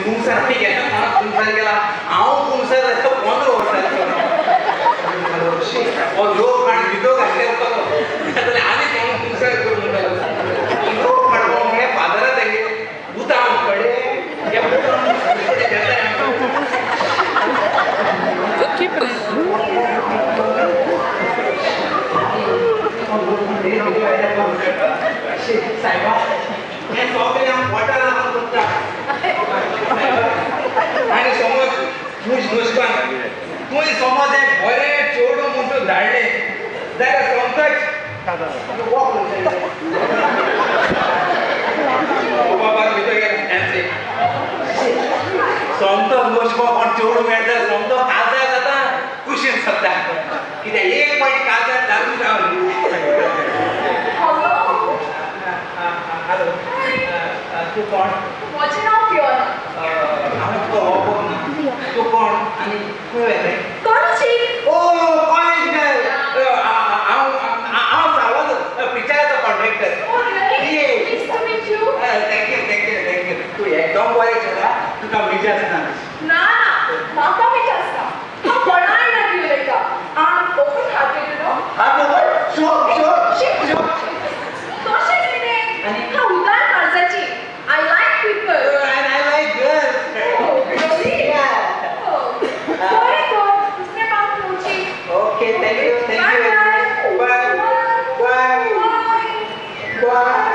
कुमसार गेला कुमसार गेला हांव कुमसार 15 वर्सां लोक काण विदो घातले जाल्यार आनी कोण कुमसार करून म्हणटालो लोक काडपा म्हळ्यार फादरा तेगे उता कडे साहेबा हें सगळें हांव पोटार लागून करता आनी समज तूं नुस्कान तूं समज एक बरें चेडूं म्हूण तूं धाडलें जाल्यार समजच बाबा भितर गेले सोमतो नोशको कोण चेडूं मेळटा सोमतो काजार जाता कुशीन सोदता कित्याक एक पाटी काजार जावन रावली. हॅलो तूं कोण? म्हजें नांव फियोना. हांवें तुका वळखूंक ना. तूं कोण आनी खंय वेताय? कॉलेजीक. ओ कॉलेज हांव हांव Salvador पिक्चराचो contractor. Oh really? Nice to meet you. Thank you thank you thank you. तूं एकदम बरें चेडा तुका मिजास ना. ना ना म्हाका मिजास ना. हांव कोणाय लागीं उलयता. I am open hearted you know. Heart open? Sure sure sure. तशें कितें हांव उदार काळजाची. I like people. And I like girls. Oh, really? Yeah. Oh. बरें तर दुसऱ्या पावट मेळची. Okay, thank you, thank you. Bye. Bye. Bye. Bye.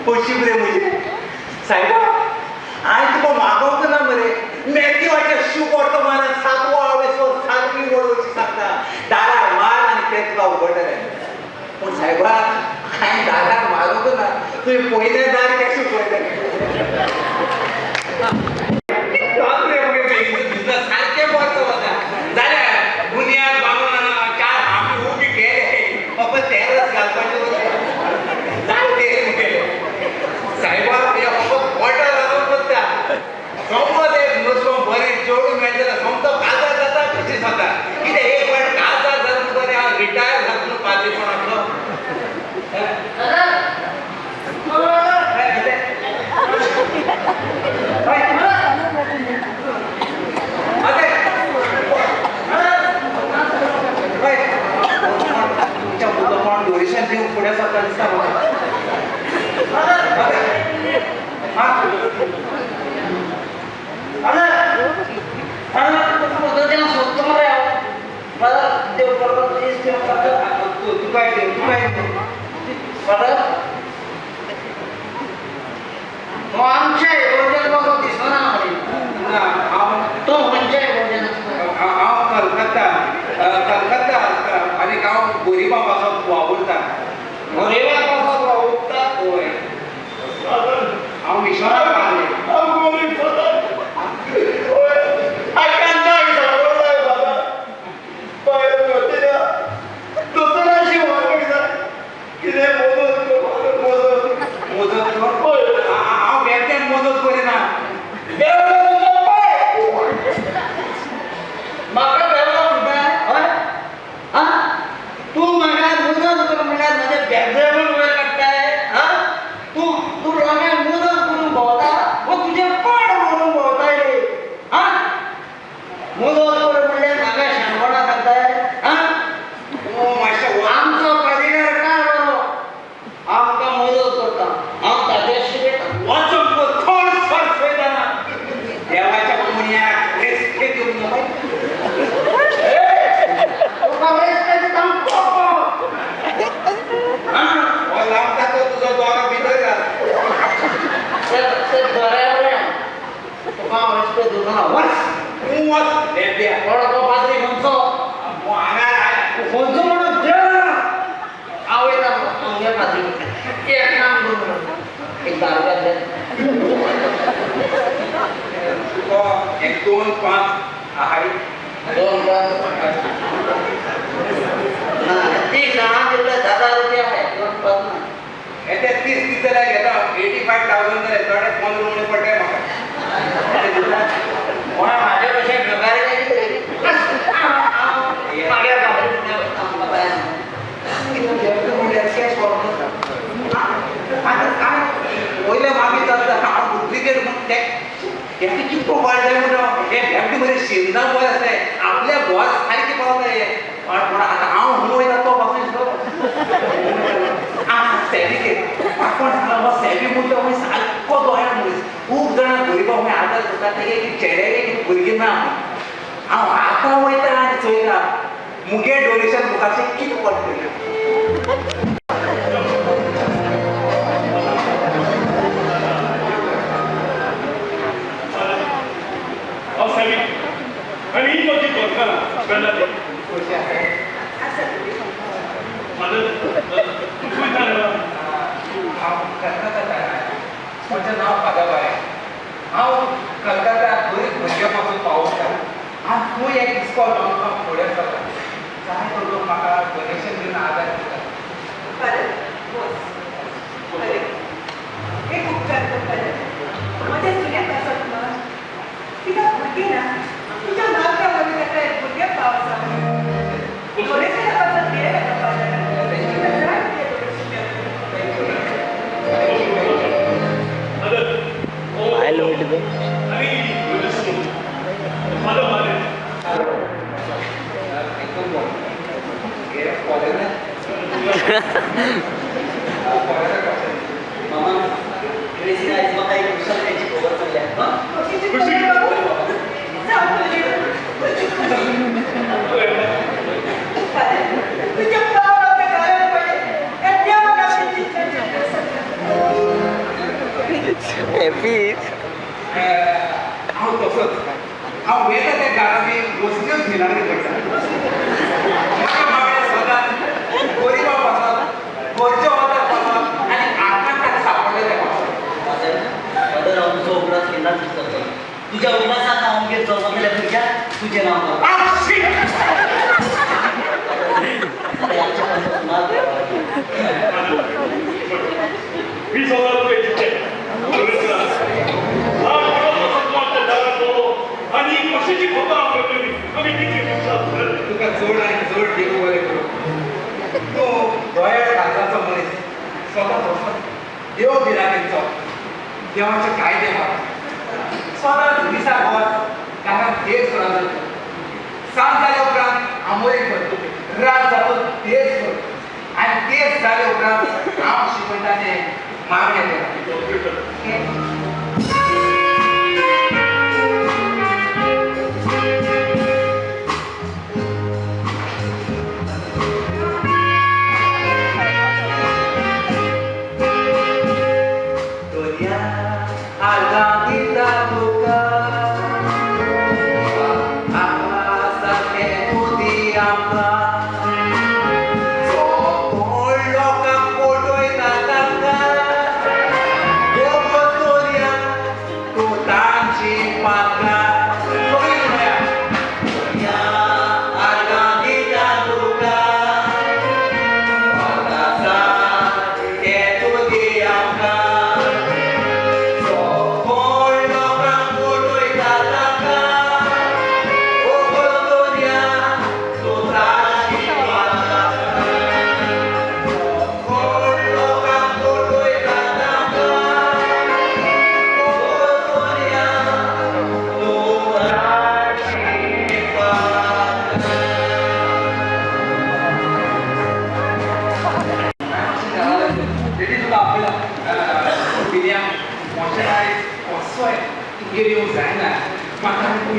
पशीब रे म्हजें सायबा हांवें तुका मागोवंक ना मरे. मॅथ्यूवाच्या शू वर्तमानात 7वो आवेसो 7वी वळोवची सांगता दारार मार आनी तें तुका उगडटलें. पूण सायबा हांवें दारार मारूंक ना. तुवें पयलें दार कशें उगडटलें? बिजनस सारकें बरो वता जाल्यार बुन्याद बांदून 4 आमी उबी केले फकत तेरस घालपाचें उरलें जालें मुगेलें. सायबा हें फकत पोटार लागून पडटा. समज एक नुस्तो बरें चेडूं मेळटा जाल्यार सोमतो काजार जाता खुशी जाता. कितें एक फावट काजार जाता म्हणटकीर हांव रिटायर जाता न्हू पाद्रीपणांतलो. तुमच्या भुरगो कोण डोनेशन दिवंक फुडें सरता दिसता म्हाका. तुका देव तुका देव. फादर तो आमच्या इगर्जेन कसो दिसना मरे. ना हांव तो खंयच्या इगर्जेन? हांव कलकत्ता कलकत्ता आनी हांव गरिबां पासत वावुरता. गरिबां पासत वावुरता? हय हांव मिशनाक पावलें. मोजत हांव बेगच्यान मोजत करिना. म्हाका बेवलो म्हणटा हय आं तूं म्हाका मुदत कर म्हणल्यार म्हजें बेबदेपण वयर काडटाय. आं तूं तूं रोम्याक मुदत करून भोंवता वो तुजें पोट भरून भोंवताय रे. आं मुदत कर म्हणल्यार म्हाका शाणपणां सांगताय. आं तूं मातशें आमचो पाद्रीगार काय बरो आमकां मदत करता. हांव ताचे शिकयता. वचून थोड सर चोयतना देवाच्या पुण्याक रेस्पेद दिवंक न्हय. तुका रेस्पेद दिता हांव कोको. आं हो लांबता तो तुजो दोरो भितर घाल. ते दोऱ्या बरें तुका हांव रेस्पेद दिवचो ना. वच तूं वच बेब्या. कोण तो पाद्री खंयचो? तूं हांगा तूं खंयचो म्हणून देव हांव वयता आमगे पाद्री एक काम करून एक 10 रुपया दे. तुका 1 2 5 आहाय 2 5 ना 30 जाणां दिल्ले 10,000 रुपया आहाय 2 5 ना. येते 30 दीस जाल्यार घेता 85,000 जाल्यार थोडे 15 उणें पडटाय म्हाका. कोणा म्हाजे भशेन बेकारी कितें मागीर आतां काय वयले मागीर चलता हांव डुप्लिकेट म्हूण ते हेका कितको बरें जाय म्हणटा हे भेपटे मरे शिंदा बरें आसताय आपल्या घोवा सारकें पावता हे पण आतां हांव हूं वयता तो पासून दिसलो आं सॅबिकेट म्हाका कोण सांगला हो सॅबी म्हणटा मागीर सारको दोळ्या मनीस खूब जाणां गरिबां मागीर आदार करता तेगे एक चेड्याक एक भुरगीं ना हांव आतां वयता आनी चोयता मुगे डोनेशन बुकाचें कितें पडटलें. हांव कलकत्ता म्हजें नांव फादर. हांव कलकत्ता गरीब भुरग्यां पासून पावोवता. हांव खंय एक इस्कॉल बांदपाक फुडें सरता. जायतो लोक म्हाका डोनेशन दिवन आदार दिता. फादर बोस फादर एक उपकार कर फादर म्हज्या सुण्याक आसत न्हय तिका भुरगीं ना तुज्या मागण्या वरवीं ताका एक भुरगें पाव आसा डोनेशना पासत दिलें ताका फादर तिका जाय तितलें डोनेशन मामा ग्रेसी आयज म्हाका एक कुशलतायेची खबर पडल्या. हॅपी हांव तसोच हांव वयता त्या घरांनी वसल्योच न्हिणारी पडटा. म्हाका मागणें सदांच गरिबां पासत गरजे वतात पासत आनी आकांताक सांपडले त्या पासत. फादर फादर हांव तुजो उगडास केन्नाच विसरचो ना. तुज्या उगडासाक हांव आमगेर जल्मलेल्या भुरग्याक तुजें नांव दवरता. आतां ह्याच्या पासत मात तुका चड आनी चड देव बरें करूं. तूं दोळ्या काळजाचो मनीस स्वता तसोच देव भिरांतेचो देवाचे कायदे पाळटा. सदांच दिसाक वच घरांत तेच रांदता. सांज जाल्या उपरांत आमोरी करता रात जातो तेच करता आनी तेच जाले उपरांत हांव शिकयता तें मागणें करता.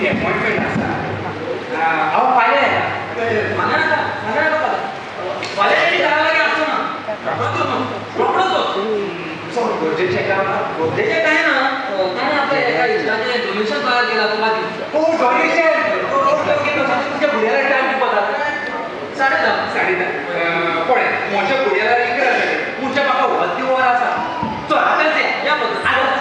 अपॉइंटमेंट आसा. हांव फाल्यां येता. फाल्यां नाका फाल्यां नाका फाल्यां तरी घरा लागीं आसचो ना. रोकडोच वच. चड गरजेचें काम ना. गरजेचें कांय ना. ताणें आपल्या एका इश्टाचें डोनेशन तयार केलां तुका दी. ओ डोनेशन तुमच्या भुरग्याला टायम दिवपाक जाता. 10:30 10:30 पळय म्हज्या भुरग्याला 11 जाले तुमच्या म्हाका वद्दी वर आसा. चल आतांच या बघ आतांच.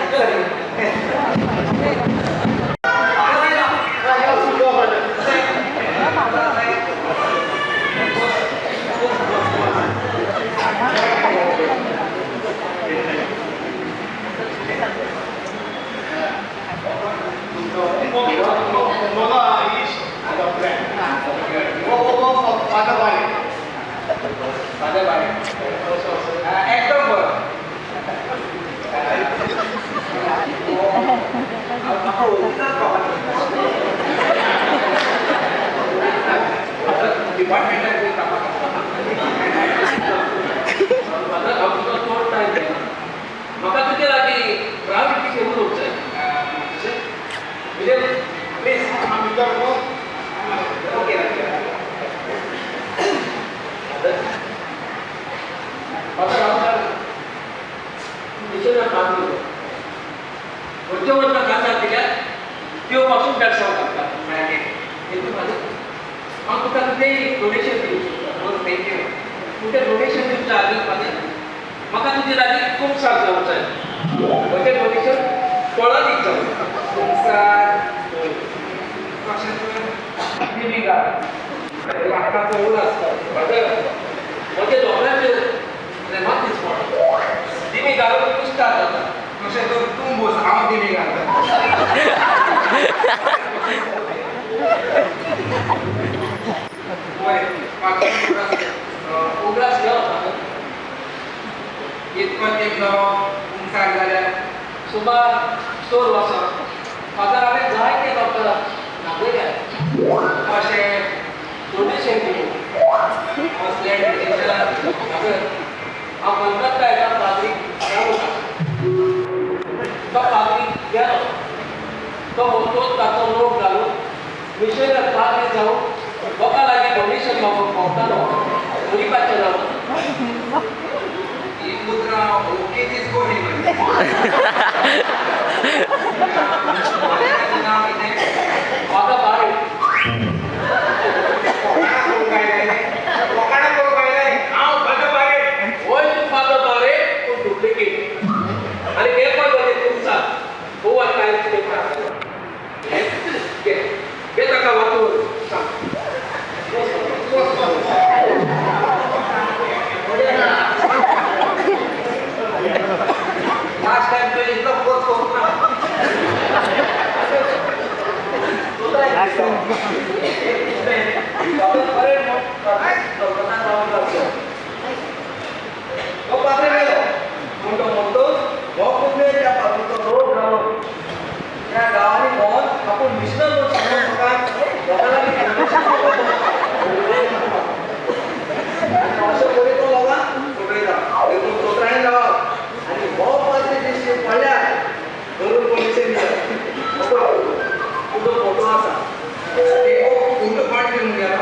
एकदम बरो. मिशनार पाद्री वरच्या वरता काजार दिल्यार देव पासून बेडसांव काडटा. Thank you father. हांव तुका कितेंय डोनेशन दिवंक सोदता. Thank you. तुजें डोनेशन दिवच्या आदीं फादर म्हाका तुजे लागीं कुमसार जावंक जाय. म्हजें डोनेशन कोणाक जावं. कुमसार कशें तुवें दिमी घाल. लाकडाचो उल आसता. फादर म्हजे दोगळ्यांचेर प्रेमात दिसपा दिमी घालून कुस्तार जाता. कशें तर तूं बस, हांव दिमी घालता. बरें, उगडास घेव फादर. इतको तेंप जालो कुमसार जाल्यार? सुमार 100 वर्सां फादर हांवें जायते डॉक्टराक नागयले. कशें? डोनेशन दिवन. कसलें डोनेशन? फादर हांव कलकत्ता एका पाद्रीक मेळूंक. तो पाद्री गेलो. तो वचून ताचो लोक घालून मिशनर पाद्री जावन लोकां लागीं डोनेशन मागूंक भोंवतालो गरिबाच्या नांवान. ही उतरां ओके दिसको न्ही. नांव कितें? म्हाका बारें. कोकाणा करूंक आयलें, कोकाणा करूंक आयलें. हांव फादर बारेट. वय तूं फादर बारेट, पूण डुप्लिकेट. आनी हें पळय म्हजें कुमसार गोवा टायम्स पेपर. घे घे ताका वाचून सांग. लास्ट टायम तुवें इतलो फोर्स करूंक ना. तो पाद्री गेलो पूण तो म्हणटोच हो कुंदे त्या पाद्रीचो रोग घालून त्या गांवांनी भोंवन आपूण मिशनर म्हूण सांगून लोकांक लोकां लागीं डोनेशन दिवपाक. अशें करीत तो लोकांक फटयता. देखून चतुरायेन रावप आनी हो पाद्री दिश्टी पडल्यार धरून पोलिसेन दितात. तुजो फोटो आसा. उंटो पाट दिवन गेलो.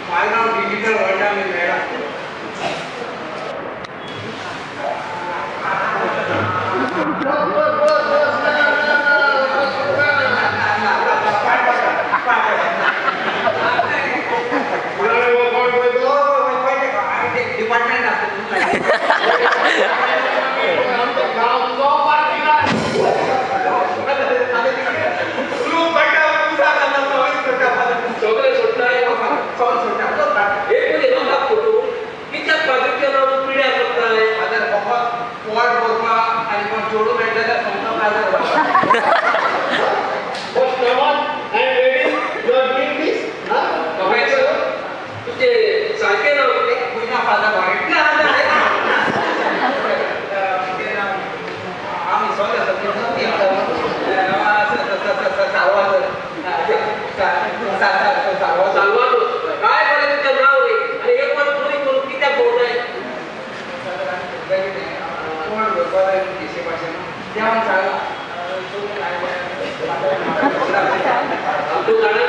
म्हाजें नांव डिजीटल वर्ल्डा आमी मेळ्ळा. डिपार्टमेंट आसता. सगळें सोडटाय. एक म्हणजे लोकांक फोटो कित्याक पाद्रीचें नांव तूं पिड्यार करताय? फादर फकत पोट भरपाक आनी कोण चेडूं मेळटा जाल्यार समजो काजार जावपाक. प्रोफेसर तुजें सारकें नांव कितें? कुयना फादर बारेट. ना ना आमी सॉरी आसा. साल्वादोर. काय बरें तुजें नांव रे. आनी एक वर चोरी करून कित्याक भोंवताय? कोण भरपाक देशी भाशेन देवान सांगलां. तूं जाणा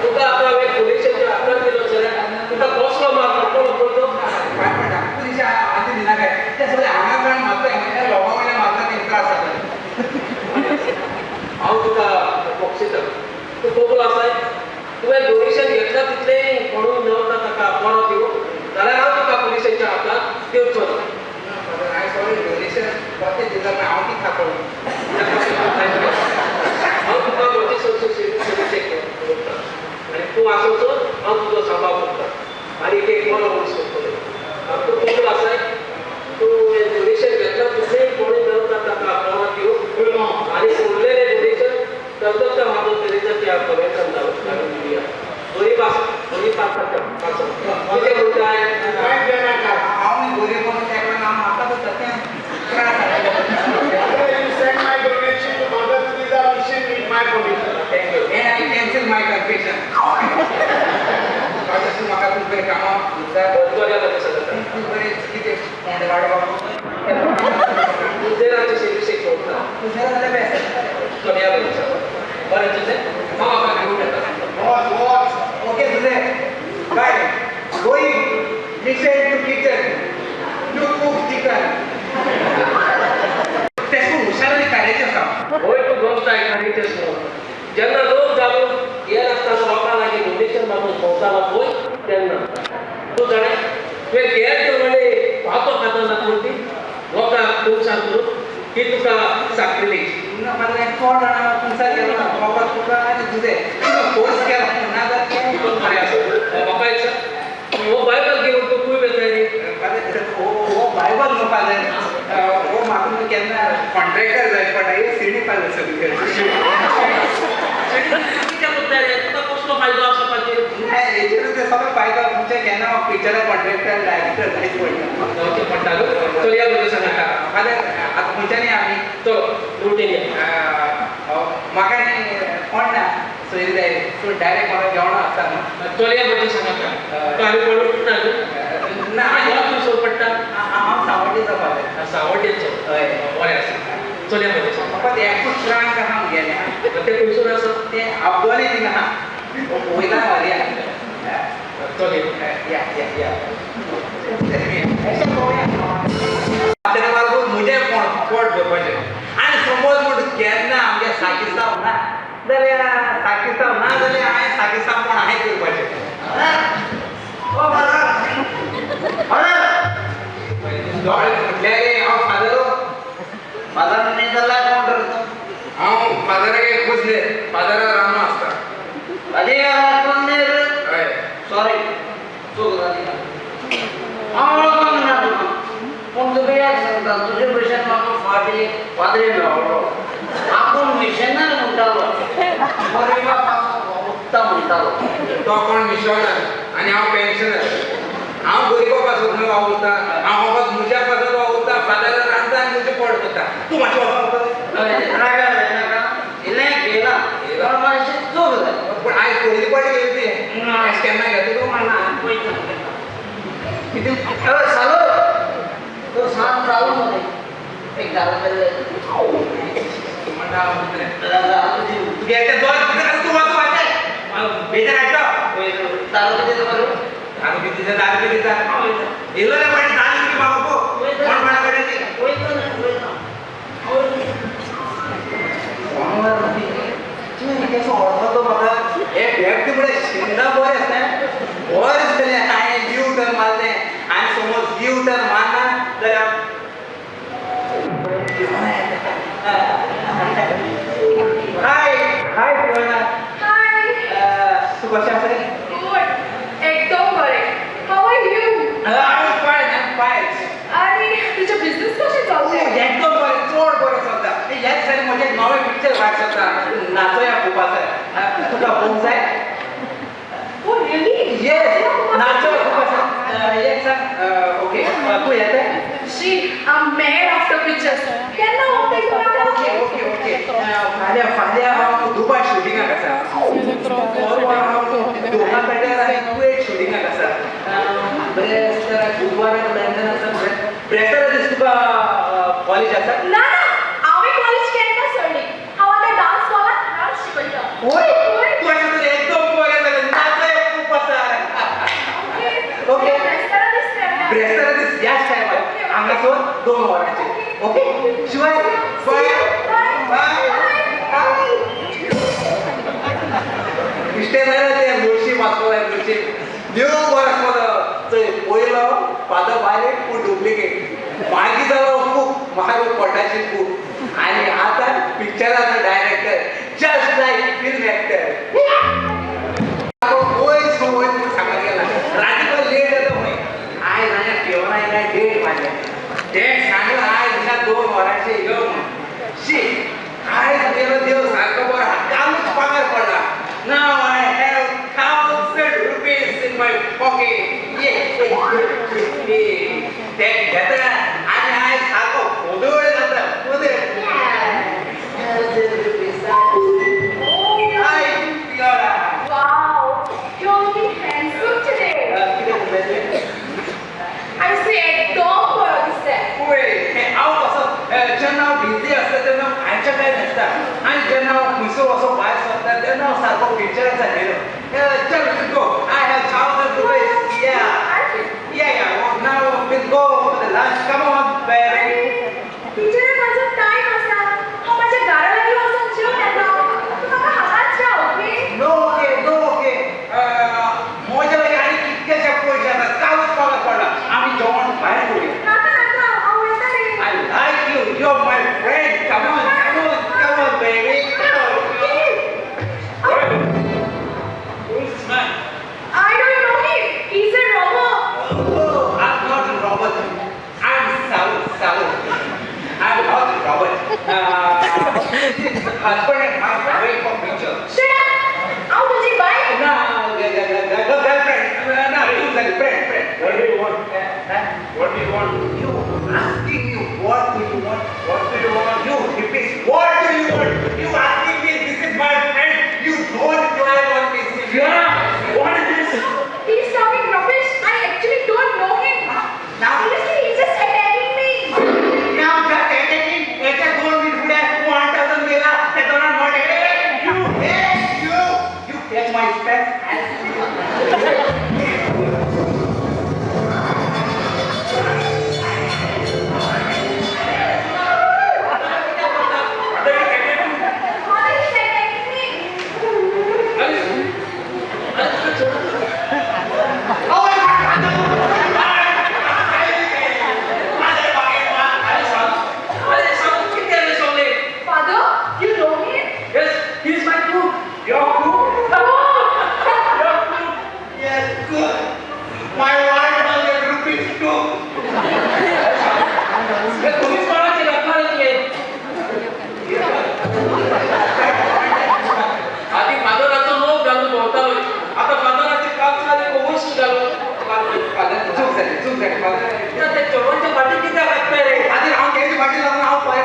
तुका आतां हांवें पुलिशेच्या हातांत दिलो जाल्यार तुका कसलो मार पडटलो पळय तो. काय म्हणटा पुलिशा हाती दिना काय ते सगळे हांगा कारण मारता लोकां वयल्यान मारता तेंकां त्रास जाता. हांव तुका बक्षिता. तूं कबूल आसाय? तुवें डोनेशन घेतलां तितलें कोणूय मेळटा ताका बरो दिवं जाल्यार हांव तुका पुलिशेच्या हातांत दिवचो ना. हांवें सॉरी डोनेशन परतें दिता मागीर हांव कितें खातलो? हांव तुका म्हजे सर्विसेक दवरता आनी तूं आसोचो हांव तुजो सांबाळ करता आनी एक बरो मनीस करतलो. तूं कबूल आसाय? तूं डोनेशन घेतलां तितलें कोणूय मेळटा ताका बरो दिवं आनी उरलेलें डोनेशन कलकत्ता माधव तेरेजाच्या कॉलेजान धाडून दिवया. गरीब आसा, गरीब आसा कितें म्हणटाय? हांव गरीब म्हणून ताका नांव म्हाका सुद्दां तें त्रास जाता. Thank you. And I cancel my confession. Father, तूं म्हाका खूब बरें कामां उरता. बऱ्या बरें सांगता. खूब बरें कितें कोंड वाडोवपाक. कुजेराचे सर्विसेक सोडटा. कुजेरा जाल्यार बेस्ट. बऱ्या बरें सांगता. बरें तुजें हांव म्हाका घेवन येता. Okay, Sule. Bye. Going. Mission to kitchen. To cook chicken. कुमसार करून ही तुका साकरिलेज. ना फादर कोण जाणा कुमसार केलो ना बाबा तुका आनी तुजें तुका फोर्स केला ना जाल्यार बरें आसा. बापा एक सांग, हो बायबल घेवन तूं खंय वेताय रे? फादर हो बायबल न्हू फादर, हो म्हाका न्हू केन्ना कॉन्ट्रॅक्टर जाय पडटा. हे शिडी फादर सगळी कित्याक करताय रे? तुका कसलो फायदो आसा ताचेर? हेचेर ते सगळो फायदो तुमच्या केन्ना म्हाका पिक्चराक कॉन्ट्रॅक्टर डायरेक्टर जायच पडटा. जावचें पडटा न्हू. चल या म्हज्या सांगाता. फादर आतां खंयच्यानी आमी चल उलटेन या. म्हाका न्ही कोण ना सोयरी जाय, सो डायरेक्ट म्हाका जेवणां आसता न्हू. चल या म्हज्या सांगाता. तूं आनी पडून ना न्हू? ना. हांव खंयसर पडटा? हांव सांवड्डेचो फादर. सांवड्डेचो. हय. बरें आसा. चल या म्हज्या सांगाता. फकत एकूच ट्रांक आहा म्हगेलें. तें खंयसर आसा? तें आब्दोले थिंगा आहा, वयता व्हरया. चल या या या अशें पळोवया. तेका लागून म्हजें पोट भरपाचें. आनी समज म्हण केन्ना आमगे साकिस्तांव ना जाल्यार, साकिस्तांव ना जाल्यार हांवें साकिस्तांव कोण हांवें करपाचें. ओ फादर, फादर दोळे फुटले रे. हांव फादर. फादर न्ही जाल्यार कोण तर तूं? हांव फादराक एक कुजले फादरा रानो आसता. आनी कोण न्ही रे? हय. सॉरी, चूक जाली. हांव वळखूंक ना तुका, पूण तुका एक सांगता, तुजे भशेन म्हाका फाटीं पाद्री मेळ्ळो. आपूण मिशनर म्हणटालो, गरिबा पासून वावुरता म्हणटालो. तो कोण मिशनर आनी हांव पेन्शनर. हांव गरिबा पासून खंय वावुरता? हांव फकत म्हज्या पासून वावुरता. फादरा रांदता आनी म्हजें पोट भरता. तूं मातशें वचोन रागार जायनाका, इल्लें घेयलां पूण मातशें चूक जाली. पूण आयज पयली पाटी घेतली ती. आयज केन्ना घेता तूं? ना, पळयता. कितें? सालू, तूं सांग चालू मरे. एक दारू पेल्ले. म्हणटा हांव तुगे ते दोन तूं वच मातशें बेजार हाडटा. दारू कितें बरें? दारू कितें दिता? दारू कितें दिता? येयलो रे पाटी दारू कितें बाबा पो कोण कोणा कडेन ती? वयता ना, वयता. तुवें केसो वळखलो म्हाका? हे व्यक्ती म्हळ्यार शिंदा बरें आसता, बरें दिसतलें. हांवें यू टर्न मारलें आनी समज यू टर्न मारना जाल्यार हाय हाय फियोना. हाय. तूं कशें आसा? गुड, एकदम बरें. How are you? I am fine, I am fine. आनी तुजें बिजनेस कशें चलता? एकदम बरें, चड बरें चलता. ह्या दिसांनी म्हजें एक नवें पिक्चर भायर सरता, नाचोया खूब आसा. तुका पळोवंक जाय? Oh really? Yes, नाचोया खूब आसा. एक सांग, ओके तूं येता? शी, I am mad after pictures. केन्ना वता तूं आतां? Okay okay okay. फाल्यां फाल्यां हांव दुबाय शुटिंगाक आसा. परवां हांव दोहा पेड्यार आनी कुवेट शुटिंगाक आसा. ब्रेस्ताराक बुधवाराक लंडन आसा. ब्रेस्तारा दीस तुका कॉलेज आसा? ना ना, हांवें कॉलेज केन्ना सोडली. हांव आतां डान्स स्कॉलांत डान्स शिकयता. होय? तूं अशें तर एकदम बरें जालें. नाचोया खूब आसा. ओके. ब्रेस्तारा दीस मेळया. ब्रेस्तारा दीस ह्याच टायमार हांगासर 2 वरांचेर. ओके शिवाय बाय बाय बाय. इश्टें जालें तें मुळशी वाचपाक जाय. मुळशी देव बरो आसलो. चोय पयलो फादर भायर पूण डुप्लिकेट, मागीर जालो कूक, मागीर पोटाची कूक, आनी आतां पिक्चराचो director, just like film actor. वयर वयर म्हूण सांगत गेला. राती लेट जाता खंय. आयज हांवें पियोना येयला डेट मारलें. तें सांगलां आयज हिंगा 2 वरांचेर यो म्हूण. शी, आयज म्हगेलो देव सारको बरो आहा. कालूच पांगार पडला. Now I have 1,000 rupees in my pocket. ते घेता आनी आयज सारको खोदळ जाता, खोदळ. Hi Fiona. Wow, you're looking handsome today. कितें उलयलें? I see एकदम बरो दिसता. पळय, हांव कसो जेन्ना हांव बिजी आसता तेन्ना हांचे काय नासता, आनी जेन्ना हांव खंयसर वचो भायर सरता तेन्ना हांव सारको पिक्चराचो हिरो. चल go. I have 1,000 rupees. Yeah. Yeah, yeah. Well, now we'll go for the lunch. Come on, baby. टिचरा म्हजो टायम आसा. हांव म्हाज्या घरा लागीं वचून जेवन येता. तूं म्हाका हांगाच राव, okay? No, okay, no, okay. म्हज्या लागीं आनी कितकेशे पयशे आसा. कालूच पगार पडला. आमी जेवण भायर करूया. नाका नाका, हांव वयता रे. I like is husband and wife going for picture. Shut up! हांव तुजी बायल? ना, girlfriend. ना, friend, friend. What do you want? What do you want? You asking me what do you want? What do you want? You hippies, what do you want? You asking me, this is my friend. You don't climb on me. Yeah, what is this? He's talking rubbish. I actually don't know him. Now, Seriously, he's just attacking me. now just attacking. याच्या 2 minute पुढे 1000 गेला. त्या दोनां not you, hey, you, you take my specs. Father, he's attacking me. अरे सांग किती आले सोडले? Father, you know him? Yes, he is my cook. Your cook? Your cook. Yes, good. My 1,000 rupees too. हे तुम्हीच कोणाचे रखणार तुवें? आधी फादराचो लोक घालून भोंवतालो, आता फादराचे काम जाले वस्तू घालून. चूक झाली, चूक झाली. त्या चोरांच्या फाटी कित्याक लागता रे? आधी हांव तेजी फाटी लागून हांव पळय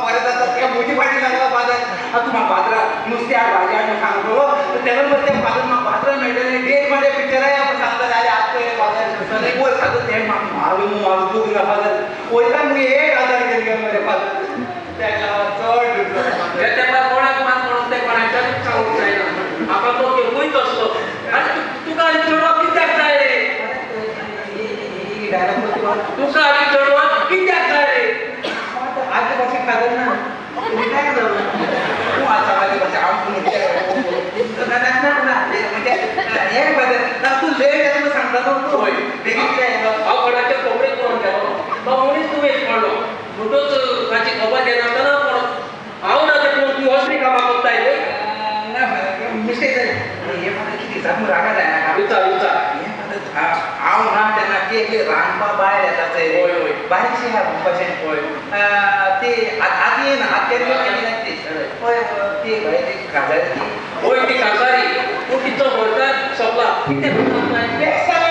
परत जाता त्या म्हजी फाटी लागला फादर. तूं म्हाका बाजारात नुस्त्याक भाजी हाडून सांगलो तेन्ना मरे ते फादर म्हाका बाजारात मेळटलें डेट माझ्या पिक्चराय सांगता जाल्यार आतां फादर वयर सांगता तें म्हाका मारून मारून दूख ना फादर वयता मुगे 1000 गेले मरे फादर. तेका चड ते तेन्ना कोणाक मान म्हणून ते कोणाच्यानूच सांगूंक जायना. म्हाका तो केव्हूय तसलो. आनी तुका आनी चेडवाक कित्याक जाय रे? तुका आनी चेडवाक कित्याक जाय रे? आदले भाशेन फादर ना काय जावं तूं आतां आदले भाशेन हांव ना ना ना म्हणजे हें फादर ना तूं लेट येता म्हणून सांगता न्हू तूं बेगीन कित्याक येयलो? हांव कोणाच्या खबरेक पडून गेलो तो मनीस दुयेंत पडलो म्हणटूच ताची खबर घेनासतना पडो हांव ना ते पूण तूं असलीं कामां करताय न्हय? ना मिस्टेक जाली. हें फादर कितें दिसा तूं रागा जायना. विचार विचार. हें फादर हांव ना तेन्ना ती एकली रांदपा बायल येता चोय. हय हय. बारीकशी आहा भशेन. हय. ती आतां येना आतां येना ती. हय ती भायर ती काजारी ती. हय ती काजारी पूण तिचो घरकार सोंपला. कितें म्हणटा? बेस्ट.